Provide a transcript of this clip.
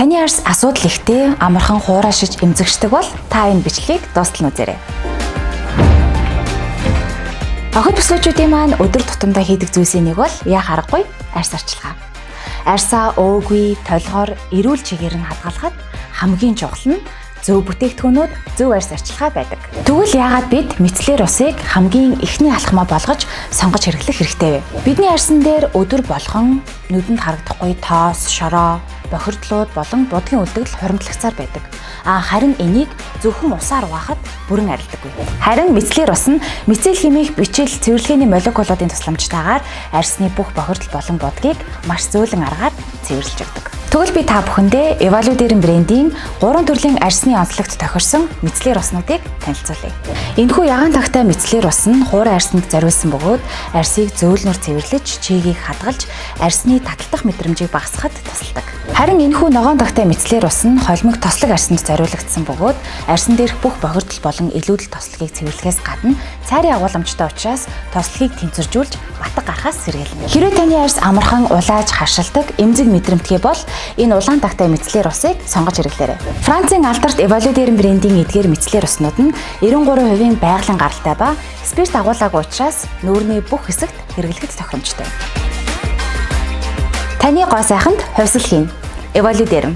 Таны арьс асуудал ихтэй, амархан хуурайшиж эмзэгшдэг бол та энэ бичлэгийг дуустал нь үзээрэй. Охид бүсгүйчүүдийн маань өдөр тутамдаа хийдэг зүйлсийн нэг бол яах аргагүй арьс арчилгаа. Арьсаа өөгүй, толгоор, эрүүл чигээр нь хадгалахад хамгийн чухал нь зөв бүтээгдэхүүнүүд, зөв арьс арчилгаа байдаг. Тэгвэл яагаад бид мицлэр усыг хамгийн эхний алхмаа болгож сонгож хэрэглэх хэрэгтэй вэ? Бидний арьсан дээр өдөр болгон нүдэнд харагдахгүй тоос, шороо, бохирдлууд болон будгийн үлдэгдэл хуримтлагцаар байдаг. А харин энийг зөвхөн усаар угаахад бүрэн арилдаггүй. Харин мицлэр ус нь мицел химих бичил цэвэрлэгээний молекулуудын тусламжтайгаар арьсны бүх бохирдол болон будгийг маш зөөлөн аргаар цэвэрлэж өгдөг. Тэгвэл би та бүхэндээ Evoluderm брендийн 3 төрлийн арьсны онцлогт тохирсон мицлэр уснуудыг танилцуулъя. Энэхүү ягаан тагтай мицлэр ус нь хуурай арьсанд зориулсан бөгөөд арьсыг зөөлнөр цэвэрлэж, чигийг хадгалж, арьсны таталтах мэдрэмжийг багасгахад тусалдаг. Харин энэхүү ногоон тагтай мицлэр ус нь холимог тослог арьсанд зориулагдсан бөгөөд арьсан дээрх бүх бохирдол болон илүүдэл тослогийг цэвэрлэхээс гадна цайрын агуулмжтай учраас тослогийг тэнцвэржүүлж батга гарахаас сэргийлнэ. Хэрвээ таны арьс амархан улааж харшилдаг, эмзэг мэдрэмтгий бол энэ улаан тагтай мицлэр усыг сонгож хэрэглээрэй. Францын алдарт Evoluderm брендийн эдгээр мицлэр уснууд нь 93% байгалийн гаралтай ба спирт агуулаагүй учраас нүүрний бүх хэсэгт хэрэглэхэд тохиромжтой. Таны гоо сайханд хувьсал хийнэ. Evoluderm.